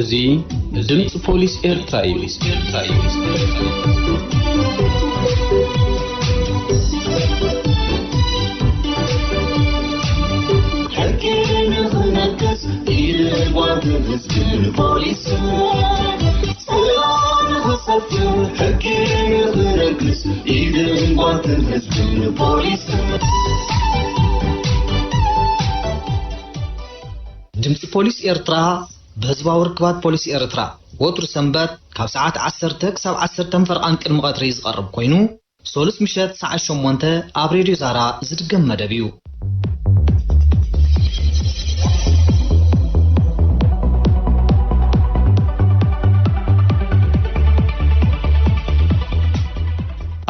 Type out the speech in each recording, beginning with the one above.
እዚ ድምፂ ፖሊስ ኤርትራ እዩ። ሕጊ ንኽነግስ ኢድ ጓንትን ህዝብን ፖሊስን፣ ሰላም ንኽሰፍን ሕጊ ንኽነግስ ኢድ ጓንትን ህዝብን ፖሊስን። ድምፂ ፖሊስ ኤርትራ ብህዝባዊ ርክባት ፖሊስ ኤርትራ ወትሩ ሰንበት ካብ ሰዓት ዓሰርተ ክሳብ ዓሰርተ ፈርቓን ቅድሚ ቀትሪ ዝቐርብ ኮይኑ፣ ሶሉስ ምሸት ሰዓት ሸሞንተ ኣብ ሬድዮ ዛራ ዝድገም መደብ እዩ።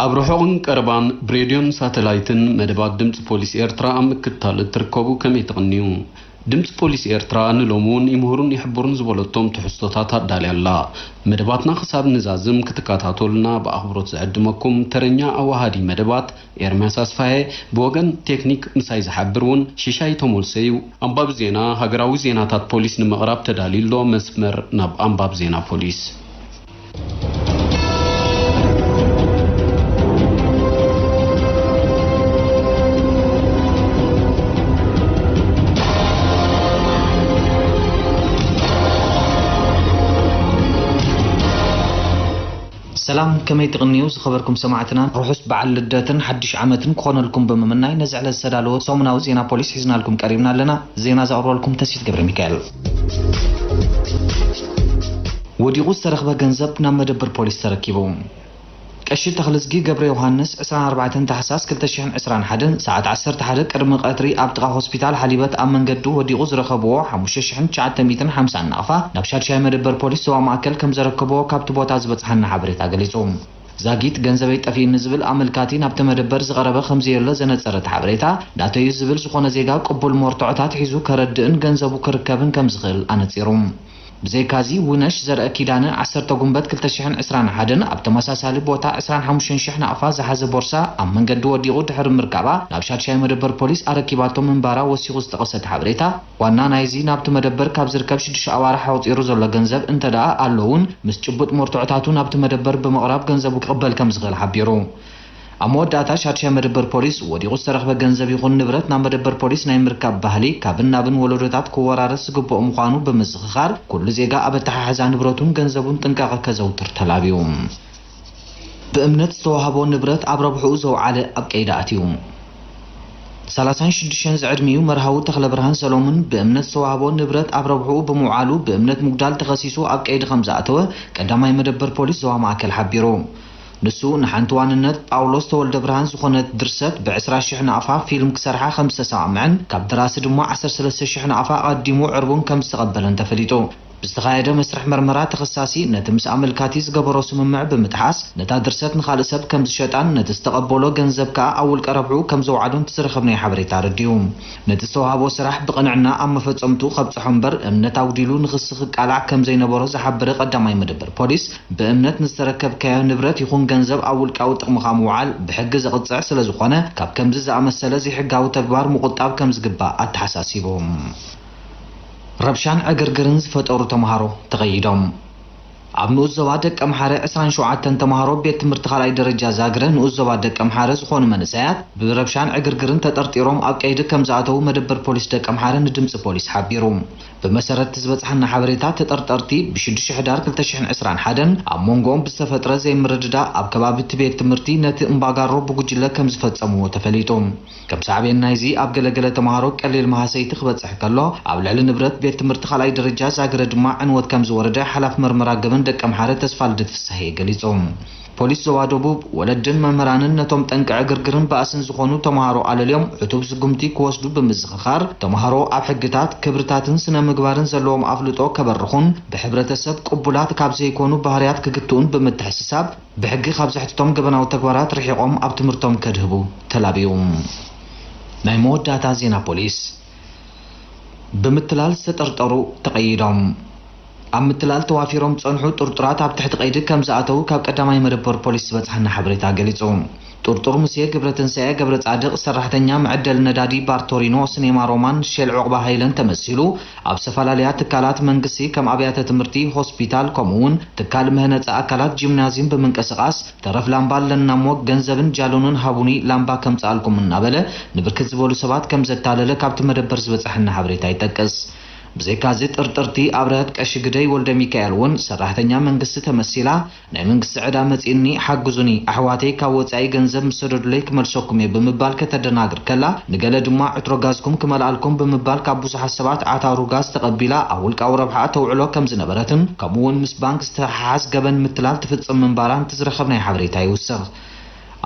ኣብ ርሑቕን ቀረባን ብሬድዮን ሳተላይትን መደባት ድምፂ ፖሊስ ኤርትራ ኣብ ምክትታል እትርከቡ ከመይ ትቕንዩ? ድምፂ ፖሊስ ኤርትራ ንሎሚ እውን ይምህሩን ይሕብሩን ዝበለቶም ትሕዝቶታት ኣዳልያ ኣላ። መደባትና ክሳብ ንዛዝም ክትከታተሉና ብኣኽብሮት ዝዕድመኩም ተረኛ ኣዋሃዲ መደባት ኤርምያስ ኣስፋሄ፣ ብወገን ቴክኒክ ምሳይ ዝሓብር እውን ሽሻይ ተሞልሰ እዩ። ኣንባቢ ዜና፣ ሃገራዊ ዜናታት ፖሊስ ንምቕራብ ተዳልዩ ኣሎ። መስመር ናብ ኣንባቢ ዜና ፖሊስ። ሰላም፣ ከመይ ትቕንዩ ዝኸበርኩም ሰማዕትና? ርሑስ በዓል ልደትን ሓድሽ ዓመትን ክኾነልኩም ብምምናይ፣ ነዚ ዕለት ዝተዳለወ ሰሙናዊ ዜና ፖሊስ ሒዝናልኩም ቀሪብና ኣለና። ዜና ዘቕርበልኩም ተስፊት ገብረ ሚካኤል። ወዲቑ ዝተረኽበ ገንዘብ ናብ መደብር ፖሊስ ተረኪቡ። ቀሺ ተኽልዝጊ ገብረ ዮሃንስ፣ ዕስራን ኣርባዕተን ታሕሳስ ክልተ ሽሕን ዕስራን ሓደን ሰዓት ዓሰርተ ሓደ ቅድሚ ቀትሪ ኣብ ጥቓ ሆስፒታል ሓሊበት ኣብ መንገዲ ወዲቑ ዝረኸብዎ ሓሙሽተ ሽሕን ትሽዓተ ሚእትን ሓምሳን ናቕፋ ናብ ሻድሻይ መደበር ፖሊስ ዞባ ማእከል ከም ዘረከብዎ ካብቲ ቦታ ዝበጽሓና ሓበሬታ ገሊጹ። ዛጊት ገንዘበይ ጠፊእኒ ዝብል ኣመልካቲ ናብቲ መደበር ዝቐረበ ከም ዘየሎ ዘነጸረ እቲ ሓበሬታ፣ ናተዩ ዝብል ዝኾነ ዜጋ ቅቡል መርትዖታት ሒዙ ከረድእን ገንዘቡ ክርከብን ከም ዝኽእል ኣነጺሩ። ብዘይካዚ፣ ውነሽ ዘርአ ኪዳነ፣ ዓሰርተ ጉንበት ክልተ ሽሕን ዕስራን ሓደን ኣብ ተመሳሳሊ ቦታ ዕስራን ሓሙሽተን ሽሕ ናቕፋ ዝሓዘ ቦርሳ ኣብ መንገዲ ወዲቑ ድሕሪ ምርካባ፣ ናብ ሻድሻይ መደበር ፖሊስ ኣረኪባቶ ምንባራ ወሲኹ ዝጠቐሰ እቲ ሓበሬታ፣ ዋና ናይዚ ናብቲ መደበር ካብ ዝርከብ ሽዱሽተ ኣዋርሕ ኣቑጺሩ ዘሎ ገንዘብ እንተ ደኣ ኣሎ እውን፣ ምስ ጭቡጥ መርትዖታቱ ናብቲ መደበር ብምቕራብ ገንዘቡ ክቕበል ከም ዝኽእል ሓቢሩ። ኣብ መወዳእታ፣ ሻድሻይ መደበር ፖሊስ፣ ወዲቑ ዝተረኽበ ገንዘብ ይኹን ንብረት ናብ መደበር ፖሊስ ናይ ምርካብ ባህሊ ካብን ናብን ወለዶታት ክወራረስ ዝግብኦ ምዃኑ ብምዝኽኻር፣ ኩሉ ዜጋ ኣብ ኣተሓሕዛ ንብረቱን ገንዘቡን ጥንቃቐ ከዘውትር ተላብዩ። ብእምነት ዝተዋህቦ ንብረት ኣብ ረብሕኡ ዘውዓለ ኣብ ቀይዲ ኣትዩ። ሰላሳን ሽዱሽተን ዝዕድሚኡ መርሃዊ ተኽለብርሃን ሰሎሙን፣ ብእምነት ዝተዋህቦ ንብረት ኣብ ረብሕኡ ብምውዓሉ ብእምነት ምጉዳል ተኸሲሱ ኣብ ቀይዲ ከም ዝኣተወ ቀዳማይ መደበር ፖሊስ ዞባ ማእከል ሓቢሩ። ንሱ፣ ንሓንቲ ዋንነት ጳውሎስ ተወልደብርሃን ዝኾነት ድርሰት ብዕስራ ሽሕ ናቕፋ ፊልም ክሰርሓ ከም ዝተሰማምዐን፣ ካብ ደራሲ ድማ ዓሰርተ ሰለስተ ሽሕ ናቕፋ ኣቐዲሙ ዕርቡን ከም ዝተቐበለን ተፈሊጡ። ብዝተኻየደ መስርሕ መርመራ፣ ተኸሳሲ ነቲ ምስ ኣመልካቲ ዝገበሮ ስምምዕ ብምጥሓስ፣ ነታ ድርሰት ንኻልእ ሰብ ከም ዝሸጣን ነቲ ዝተቐበሎ ገንዘብ ከኣ ኣብ ውልቀ ረብሕኡ ከም ዘውዓሎን እቲ ዝረኸብናዮ ሓበሬታ ኣረዲኡ። ነቲ ዝተዋህቦ ስራሕ ብቕንዕና ኣብ መፈጸምትኡ ከብጽሖ እምበር፣ እምነት ኣጉዲሉ ንኽሲ ክቃላዕ ከም ዘይነበሮ ዝሓበረ ቀዳማይ መደበር ፖሊስ፣ ብእምነት ንዝተረከብካዮ ንብረት ይኹን ገንዘብ ኣብ ውልቃዊ ጥቕምኻ ምውዓል ብሕጊ ዘቕጽዕ ስለ ዝኾነ፣ ካብ ከምዚ ዝኣመሰለ ዘይሕጋዊ ተግባር ምቑጣብ ከም ዝግባእ ኣተሓሳሲቡ። ረብሻን ዕግርግርን ዝፈጠሩ ተምሃሮ ተቐይዶም። ኣብ ንኡስ ዞባ ደቀምሓረ ዕስራን ሸውዓተን ተምሃሮ ቤት ትምህርቲ ካልኣይ ደረጃ ዛግረ ንኡስ ዞባ ደቀምሓረ ዝኾኑ መንእሰያት ብረብሻን ዕግርግርን ተጠርጢሮም ኣብ ቀይዲ ከም ዝኣተዉ መደበር ፖሊስ ደቀምሓረ ንድምፂ ፖሊስ ሓቢሩ። ብመሰረት እቲ ዝበፅሓና ሓበሬታ፣ ተጠርጠርቲ ብሽዱሽተ ሕዳር ክልተ ሽሕን ዕስራን ሓደን ኣብ መንጎኦም ብዝተፈጥረ ዘይምርድዳእ ኣብ ከባቢ እቲ ቤት ትምህርቲ ነቲ እምባጋሮ ብጉጅለ ከም ዝፈጸምዎ ተፈሊጡ። ከም ሳዕቤን ናይዚ፣ ኣብ ገለገለ ተምሃሮ ቀሊል መሃሰይቲ ክበጽሕ ከሎ፣ ኣብ ልዕሊ ንብረት ቤት ትምህርቲ ካልኣይ ደረጃ ዛግረ ድማ ዕንወት ከም ዝወረደ ሓላፊ መርመራ ገበን ደቀምሓረ ተስፋልደት ፍስሃየ ገሊጹ። ፖሊስ ዞባ ደቡብ፣ ወለድን መምህራንን ነቶም ጠንቂ ዕግርግርን ባእስን ዝኾኑ ተምሃሮ ኣለልዮም ዕቱብ ስጉምቲ ክወስዱ ብምዝኽኻር፣ ተምሃሮ ኣብ ሕግታት፣ ክብርታትን ስነ ምግባርን ዘለዎም ኣፍልጦ ከበርኹን ብሕብረተሰብ ቅቡላት ካብ ዘይኮኑ ባህርያት ክግትኡን ብምትሕስሳብ፣ ብሕጊ ካብ ዘሕትቶም ገበናዊ ተግባራት ርሒቖም ኣብ ትምህርቶም ከድህቡ ተላብዩ። ናይ መወዳእታ ዜና ፖሊስ። ብምትላል ዝተጠርጠሩ ተቐይዶም። ኣብ ምትላል ተዋፊሮም ዝጸንሑ ጥርጡራት ኣብ ትሕቲ ቀይዲ ከም ዝኣተዉ ካብ ቀዳማይ መደበር ፖሊስ ዝበጽሓና ሓበሬታ ገሊጹ። ጥርጡር ሙሴ ገብረትንሳኤ ገብረጻድቕ፣ ሰራሕተኛ መዐደሊ ነዳዲ ባርቶሪኖ፣ ስኔማ ሮማን፣ ሼል ዑቕባ ሃይለን ተመሲሉ፣ ኣብ ዝተፈላለያ ትካላት መንግስቲ ከም ኣብያተ ትምህርቲ፣ ሆስፒታል፣ ከምኡ እውን ትካል ምህነጻ ኣካላት፣ ጂምናዝዩም ብምንቅስቓስ፣ ተረፍ ላምባ ኣለና እሞ ገንዘብን ጃሎንን ሃቡኒ፣ ላምባ ከምጽኣልኩም እናበለ ንብርክት ዝበሉ ሰባት ከም ዘታለለ ካብቲ መደበር ዝበጻሐና ሓበሬታ ይጠቅስ። ብዘይካዚ ጥርጥርቲ ኣብርሀት ቀሺ ግደይ ወልደ ሚካኤል እውን ሰራሕተኛ መንግስቲ ተመሲላ ናይ መንግስቲ ዕዳ መጺእኒ ሓግዙኒ፣ ኣሕዋተይ ካብ ወጻኢ ገንዘብ ምስ ሰደዱለይ ክመልሰኩም እየ ብምባል ከተደናግር ከላ፣ ንገለ ድማ ዕትሮ ጋዝኩም ክመልኣልኩም ብምባል ካብ ብዙሓት ሰባት ዓታሩ ጋዝ ተቐቢላ ኣብ ውልቃዊ ረብሓ ተውዕሎ ከም ዝነበረትን ከምኡ እውን ምስ ባንክ ዝተሓሓዝ ገበን ምትላል ትፍጽም ምንባራን እቲ ዝረኸብናዮ ሓበሬታ ይውስኽ።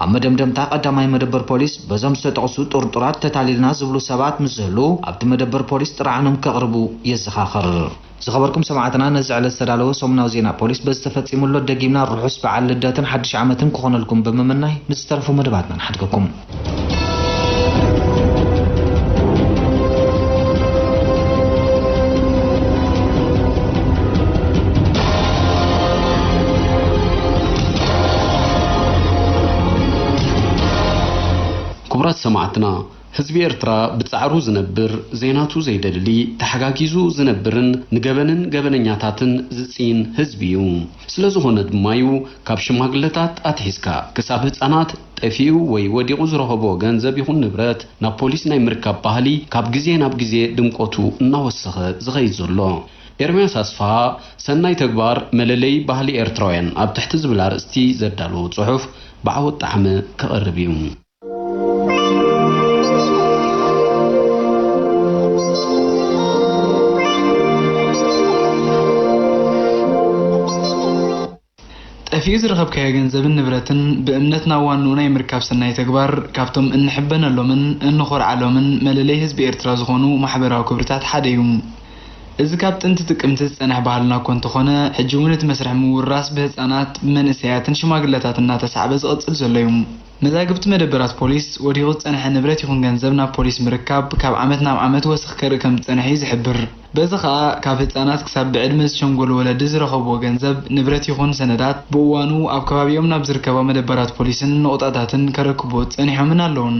ኣብ መደምደምታ ቀዳማይ መደበር ፖሊስ በዞም ዝተጠቕሱ ጥርጡራት ተታሊልና ዝብሉ ሰባት ምስ ዝህልዉ ኣብቲ መደበር ፖሊስ ጥርዓኖም ከቕርቡ የዘኻኽር። ዝኸበርኩም ሰማዕትና፣ ነዚ ዕለት ዝተዳለወ ሰሙናዊ ዜና ፖሊስ በዚ ተፈጺሙ ኣሎ። ደጊምና ርሑስ በዓል ልደትን ሓድሽ ዓመትን ክኾነልኩም ብምምናይ ንዝተረፉ መደባትና ንሓድገኩም። ክቡራት ሰማዕትና፣ ህዝቢ ኤርትራ ብጻዕሩ ዝነብር፣ ዘይናቱ ዘይደሊ፣ ተሓጋጊዙ ዝነብርን ንገበንን ገበነኛታትን ዝጽይን ህዝቢ እዩ። ስለ ዝኾነ ድማ እዩ ካብ ሽማግለታት ኣትሒዝካ ክሳብ ህጻናት ጠፊኡ ወይ ወዲቑ ዝረኸቦ ገንዘብ ይኹን ንብረት ናብ ፖሊስ ናይ ምርካብ ባህሊ ካብ ግዜ ናብ ግዜ ድምቀቱ እናወሰኸ ዝኸይድ ዘሎ። ኤርምያስ ኣስፍሃ፣ ሰናይ ተግባር መለለዪ ባህሊ ኤርትራውያን ኣብ ትሕቲ ዝብል ኣርእስቲ ዘዳለዎ ጽሑፍ ብዓወት ጣዕመ ክቐርብ እዩ። ጠፊኡ ዝረኸብካዮ ገንዘብን ንብረትን ብእምነት ናብ ዋንኡ ናይ ምርካብ ሰናይ ተግባር ካብቶም እንሕበነሎምን እንኾርዓሎምን መለለይ ህዝቢ ኤርትራ ዝኾኑ ማሕበራዊ ክብርታት ሓደ እዩ። እዚ ካብ ጥንቲ ጥቅምቲ ዝጸንሐ ባህልና እኮ እንተኾነ፣ ሕጂ እውን እቲ መስርሕ ምውርራስ ብህጻናት፣ ብመንእሰያትን ሽማግለታትን እናተሳዕበ ዝቕጽል ዘሎ እዩ። መዛግብቲ መደበራት ፖሊስ፣ ወዲቑ ዝጸንሐ ንብረት ይኹን ገንዘብ ናብ ፖሊስ ምርካብ ካብ ዓመት ናብ ዓመት ወሰኽ ከርኢ ከም ዝጸንሐ እዩ ዝሕብር። በዚ ኸኣ ካብ ህጻናት ክሳብ ብዕድመ ዝሸምገሉ ወለዲ ዝረኸብዎ ገንዘብ፣ ንብረት ይኹን ሰነዳት ብእዋኑ ኣብ ከባቢኦም ናብ ዝርከባ መደበራት ፖሊስን ነቑጣታትን ከረክብዎ ጸኒሖምን ኣለዉን።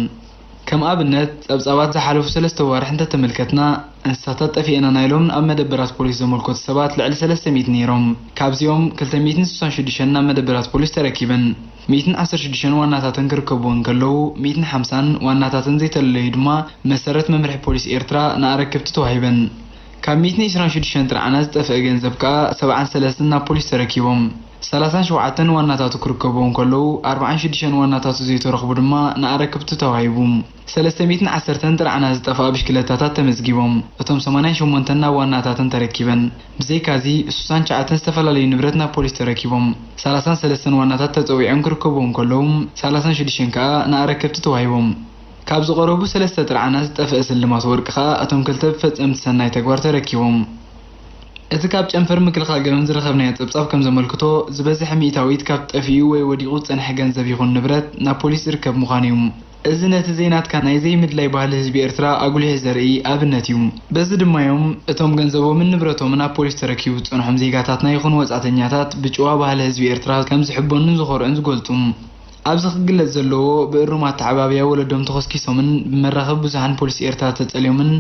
ከም ኣብነት፣ ጸብጻባት ዝሓለፉ ሰለስተ ኣዋርሕ እንተተመልከትና፣ እንስሳታት ጠፊኤናና ኢሎም ኣብ መደበራት ፖሊስ ዘመልከቱ ሰባት ልዕሊ ሰለስተ ሚእቲ ነይሮም። ካብዚኦም ክልተ ሚእትን ስሳን ሽዱሽተን ናብ መደበራት ፖሊስ ተረኪበን። ሚእትን ዓሰርተ ሽዱሽተን ዋናታተን ክርከብወን ከለዉ፣ ሚእትን ሓምሳን ዋናታተን ዘይተለለዩ ድማ መሰረት መምርሒ ፖሊስ ኤርትራ ንኣረከብቲ ተዋሂበን። ካብ ሚእትን ዕስራን ሽዱሽተን ጥርዓናት ዝጠፍአ ገንዘብ ከኣ ሰብዓን ሰለስተን ናብ ፖሊስ ተረኪቦም። ሰላሳን ሸውዓተን ዋናታቱ ክርከብዎ እንከለዉ፣ ኣርባዓን ሽዱሽተን ዋናታቱ ዘይተረኽቡ ድማ ንኣረክብቲ ተዋሂቡ። ሰለስተ ሚእትን ዓሰርተን ጥርዓናት ዝጠፍኣ ብሽክለታታት ተመዝጊቦም። እቶም ሰማንያን ሸሞንተን ናብ ዋናታተን ተረኪበን። ብዘይካዚ፣ ስሳን ትሽዓተን ዝተፈላለዩ ንብረት ናብ ፖሊስ ተረኪቦም። ሰላሳን ሰለስተን ዋናታት ተጸዊዖም ክርከብዎ እንከለዉ፣ ሰላሳን ሽዱሽተን ከኣ ንኣረከብቲ ተዋሂቦም። ካብ ዝቐረቡ ሰለስተ ጥርዓናት ዝጠፍአ ስልማት ወርቂ ከኣ እቶም ክልተ ብፈጸምቲ ሰናይ ተግባር ተረኪቦም። እቲ ካብ ጨንፈር ምክልኻል ገበን ዝረኸብናዮ ጸብጻብ ከም ዘመልክቶ፣ ዝበዝሐ ሚእታዊት ካብ ጠፊኡ ወይ ወዲቑ ዝጸንሐ ገንዘብ ይኹን ንብረት ናብ ፖሊስ ዝርከብ ምዃኑ እዩ። እዚ ነቲ ዘይናትካ ናይ ዘይምድላይ ባህሊ ህዝቢ ኤርትራ ኣጉሊሑ ዘርኢ ኣብነት እዩ። በዚ ድማ እዮም እቶም ገንዘቦምን ንብረቶምን ኣብ ፖሊስ ተረኪቡ ዝጸንሖም ዜጋታትና ይኹኑ ወጻእተኛታት ብጭዋ ባህሊ ህዝቢ ኤርትራ ከም ዝሕበኑን ዝኾርዑን ዝገልጹ። ኣብዚ ክግለጽ ዘለዎ፣ ብእሩም ኣተዓባብያ ወለዶም ተኾስኪሶምን ብመራኸቢ ብዙሓን ፖሊስ ኤርትራ ተጸልዮምን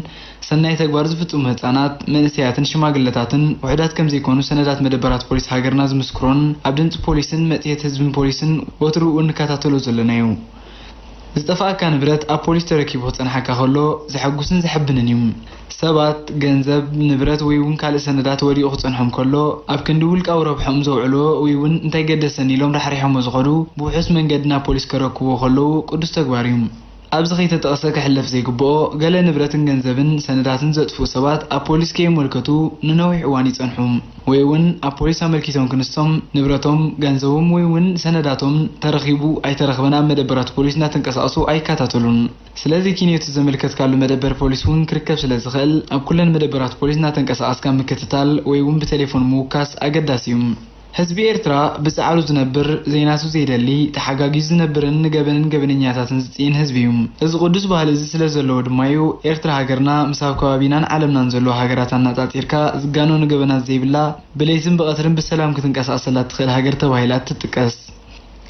ሰናይ ተግባር ዝፍጽሙ ህጻናት፣ መንእሰያትን ሽማግለታትን ውሑዳት ከም ዘይኮኑ ሰነዳት መደበራት ፖሊስ ሃገርና ዝምስክሮን ኣብ ድምጺ ፖሊስን መጽሔት ህዝብን ፖሊስን ወትሩ እውን ንከታተሎ ዘለና'ዩ። ዝጠፍኣካ ንብረት ኣብ ፖሊስ ተረኪቡ ክጸንሓካ ከሎ ዘሐጉስን ዘሕብንን እዩ። ሰባት፣ ገንዘብ፣ ንብረት ወይ እውን ካልእ ሰነዳት ወዲቑ ክጸንሖም ከሎ፣ ኣብ ክንዲ ውልቃዊ ረብሕኦም ዘውዕልዎ ወይ እውን እንታይ ገደሰኒ ኢሎም ራሕሪሖሞ ዝኸዱ ብውሑስ መንገዲ ናብ ፖሊስ ከረክብዎ ከለዉ ቅዱስ ተግባር እዩ። ኣብዚ ከይተጠቕሰ ክሕለፍ ዘይግብኦ፣ ገለ ንብረትን ገንዘብን ሰነዳትን ዘጥፍኡ ሰባት ኣብ ፖሊስ ከየመልከቱ ንነዊሕ እዋን ይጸንሑ። ወይ እውን ኣብ ፖሊስ ኣመልኪቶም ክንሶም ንብረቶም፣ ገንዘቦም ወይ እውን ሰነዳቶም ተረኺቡ ኣይተረኽበን ኣብ መደበራት ፖሊስ እናተንቀሳቐሱ ኣይከታተሉን። ስለዚ ኪንዮቱ ዘመልከትካሉ መደበር ፖሊስ እውን ክርከብ ስለ ዝኽእል ኣብ ኩለን መደበራት ፖሊስ እናተንቀሳቐስካ ምክትታል ወይ እውን ብቴሌፎን ምውካስ ኣገዳሲ እዩ። ህዝቢ ኤርትራ ብጻዕሩ ዝነብር፣ ዘይናቱ ዘይደሊ፣ ተሓጋጊዙ ዝነብርን ንገበንን ገበነኛታትን ዝጽይን ህዝቢ እዩ። እዚ ቅዱስ ባህሊ እዚ ስለ ዘለዎ ድማ እዩ ኤርትራ ሃገርና ምስ ኣብ ከባቢናን ዓለምናን ዘለዋ ሃገራት ኣነጻጺርካ ዝጋነኑ ገበናት ዘይብላ፣ ብለይትን ብቐትርን ብሰላም ክትንቀሳቐሰላ እትኽእል ሃገር ተባሂላ እትጥቀስ።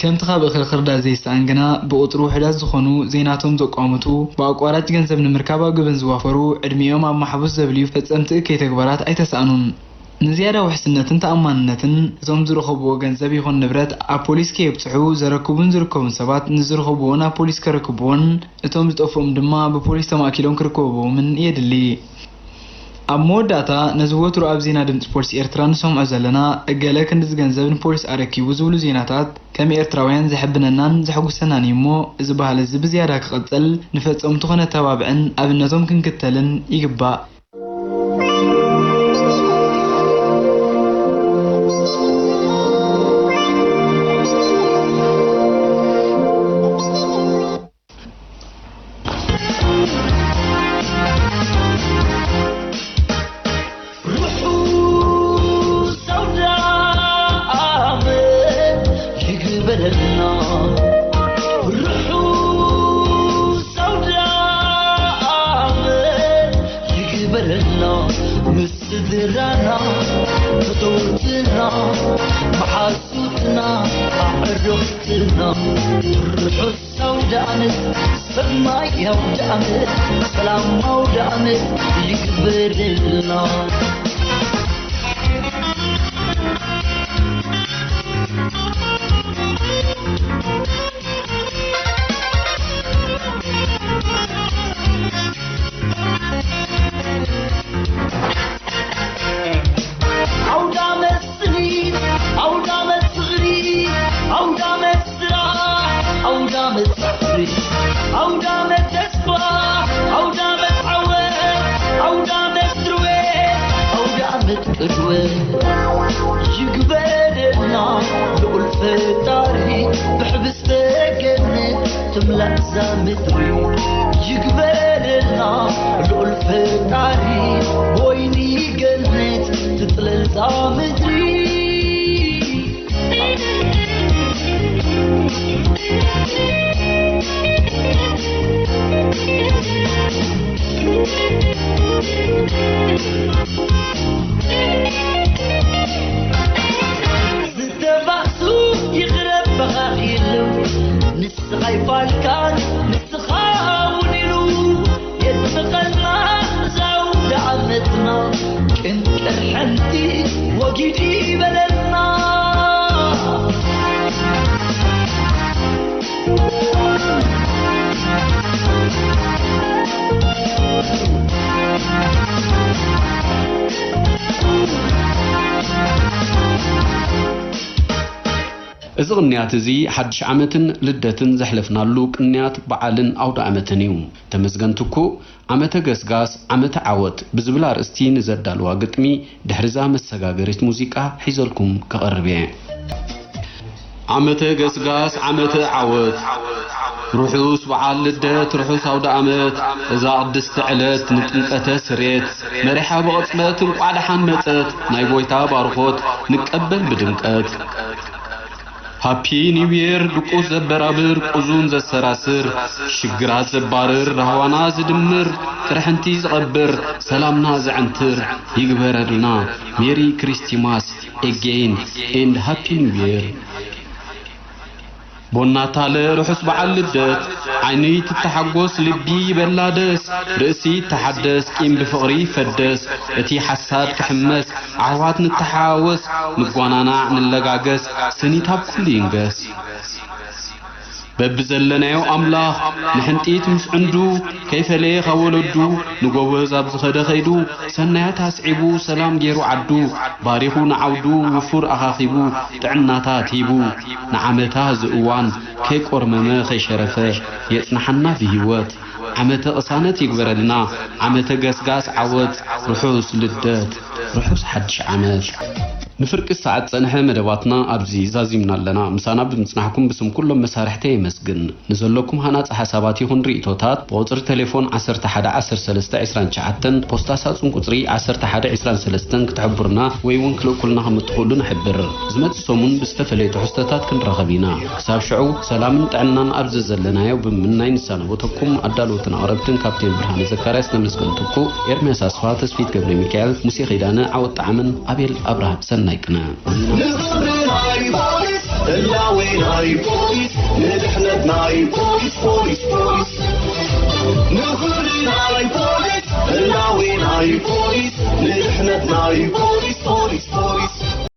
ከምቲ ካብ እኽሊ ክርዳድ ዘይስኣን ግና፣ ብቑጽሪ ውሑዳት ዝኾኑ ዘይናቶም ዘቋምቱ፣ ብኣቋራጭ ገንዘብ ንምርካብ ኣብ ገበን ዝዋፈሩ፣ ዕድሚኦም ኣብ ማሕቡስ ዘብልዩ ፈጸምቲ እከይ ተግባራት ኣይተሳእኑን። ንዝያዳ ውሕስነትን ተኣማንነትን፣ እቶም ዝረኸብዎ ገንዘብ ይኹን ንብረት ኣብ ፖሊስ ከየብጽሑ፣ ዘረክቡን ዝርከቡን ሰባት ንዝረኸብዎ ናብ ፖሊስ ከረክብዎን፣ እቶም ዝጠፍኦም ድማ ብፖሊስ ተማእኪሎም ክርከብዎምን የድሊ። ኣብ መወዳእታ፣ ነዚ ወትሩ ኣብ ዜና ድምጺ ፖሊስ ኤርትራ ንሰምዖ ዘለና፣ እገለ ክንድዚ ገንዘብ ንፖሊስ ኣረኪቡ ዝብሉ ዜናታት፣ ከም ኤርትራውያን ዘሕብነናን ዘሐጉሰናን እዩ እሞ፣ እዚ ባህሊ እዚ ብዝያዳ ክቕጽል፣ ንፈጸምቱ ከነተባብዕን ኣብነቶም ክንክተልን ይግባእ። ርሑስ ኣውደ ዓመት ይግበረልና። ርሑስ ኣውደ ዓመት ይግበረልና። ምስ ስድራና፣ ፈተውትና፣ መሓዙትና፣ ኣዕሩኽትና። ርሑስ ኣውደ ዓመት፣ ሰማይ ኣውደ ዓመት፣ ሰላም ኣውደ ዓመት ይግበረልና። ኣውደ ዓመት ስኒት፣ ኣውደ ዓመት ፍቕሪ፣ ኣውደ ዓመት ስራሕ፣ ኣውደ ዓመት ጻዕሪ፣ ኣውደ ዓመት ተስፋ፣ ኣውደ ዓመት ዓወት፣ ኣውደ ዓመት ድርዌት፣ ኣውደ ዓመት ቅድወት ይግበረልና ልዑል ፈጣሪ። ብሕብስተ ገነት ትምላእ እዛ ምድሪ። ይግበረልና ልዑል ፈጣሪ፣ ብወይኒ ገነት ትጽለል እዛ ምድሪ። ዝተባእሱ ይቕረ በኻኺሉ፣ ንስኻ ይፋልካን ንስኻ እውን ኢሉ። የድምቐልና እዛ ኣውደ ዓመትና፣ ቅንጥር ሓንቲ ወጊድ ይበለልና። እዚ ቅንያት እዚ ሓድሽ ዓመትን ልደትን ዘሕለፍናሉ ቅንያት በዓልን ኣውደ ዓመትን እዩ። ተመስገን ትኩእ፣ ዓመተ ገስጋስ ዓመተ ዓወት ብዝብል ኣርእስቲ ንዘዳልዋ ግጥሚ ድሕሪዛ መሰጋገሪት ሙዚቃ ሒዘልኩም ክቐርብ እየ። ዓመተ ገስጋስ ዓመተ ዓወት፣ ርሑስ በዓል ልደት፣ ርሑስ ኣውደ ዓመት። እዛ ቅድስቲ ዕለት ንጥምቀተ ስሬት መሪሓ ብቕጽበት እንቋዕ ደሓን መጸት፣ ናይ ጎይታ ባርኾት ንቀበል ብድምቀት። ሃፒ ኒው የር ድቁስ ዘበራብር፣ ቁዙን ዘሰራስር፣ ሽግራት ዘባርር፣ ራህዋና ዝድምር፣ ቅርሕንቲ ዝቐብር፣ ሰላምና ዘዕንትር ይግበረልና። ሜሪ ክሪስቲማስ ኤጌን ኤንድ ሃፒ ኒው የር። ቦናታለ ርሑስ በዓል ልደት፣ ዓይኒ ትተሓጎስ ልቢ ይበላ ደስ፣ ርእሲ ይተሓደስ ቂም ብፍቕሪ ይፈደስ፣ እቲ ሓሳድ ክሕመስ ኣሕዋት ንተሓዋወስ፣ ንጓናናዕ ንለጋገስ፣ ስኒት ኣብ ኩሉ ይንገስ። በብዘለናዮ ኣምላኽ ንሕንጢት ምስ ዕንዱ፣ ከይፈለየ ካብ ወለዱ፣ ንጎበዝ ኣብ ዝኸደ ከይዱ፣ ሰናያት ኣስዒቡ ሰላም ገይሩ ዓዱ፣ ባሪኹ ንዓውዱ ውፉር ኣኻኺቡ፣ ጥዕናታት ሂቡ፣ ንዓመታ እዚ እዋን ከይቆርመመ ከይሸረፈ የጽንሓና ብህይወት። ዓመተ ቅሳነት ይግበረልና፣ ዓመተ ገስጋስ ዓወት፣ ርሑስ ልደት፣ ርሑስ ሓድሽ ዓመት። ንፍርቂ ሰዓት ጸንሐ መደባትና ኣብዚ ዛዚምና ኣለና። ምሳና ብምጽናሕኩም ብስም ኩሎም መሳርሕተይ የመስግን። ንዘለኩም ሃናጺ ሓሳባት ይኹን ርእይቶታት ብቁጽሪ ቴሌፎን ዓሰርተ ሓደ ዓሰርተ ሰለስተ ዕስራን ትሽዓተን፣ ፖስታ ሳጹን ቁጽሪ ዓሰርተ ሓደ ዕስራን ሰለስተን ክትሕብሩና ወይ እውን ክልእኩልና ከም እትኽእሉ ንሕብር። ዝመጽእ ሰሙን ብዝተፈለየ ትሕዝቶታት ክንራኸብ ኢና። ክሳብ ሽዑ ሰላምን ጥዕናን ኣብ ዘዘለናዮ ብምምናይ ንሰናበተኩም። ኣዳለውትን ኣቕረብትን ካፕቴን ብርሃነ ዘካርያስ፣ ተመስገን ትኩእ፣ ኤርምያስ ኣስፋ፣ ተስፊት ገብረ ሚካኤል፣ ሙሴ ኪዳነ፣ ዓወት ጣዕምን ኣቤል ኣብርሃ። ሰናይ ቅነ። ንኽብሪ ናይ ፖሊስ ህላዌ ናይ ፖሊስ ንድሕነት ናይ ፖሊስ ፖሊስ ፖሊስ ንኽብሪ ናይ ፖሊስ ህላዌ ናይ ፖሊስ ንድሕነት ናይ ፖሊስ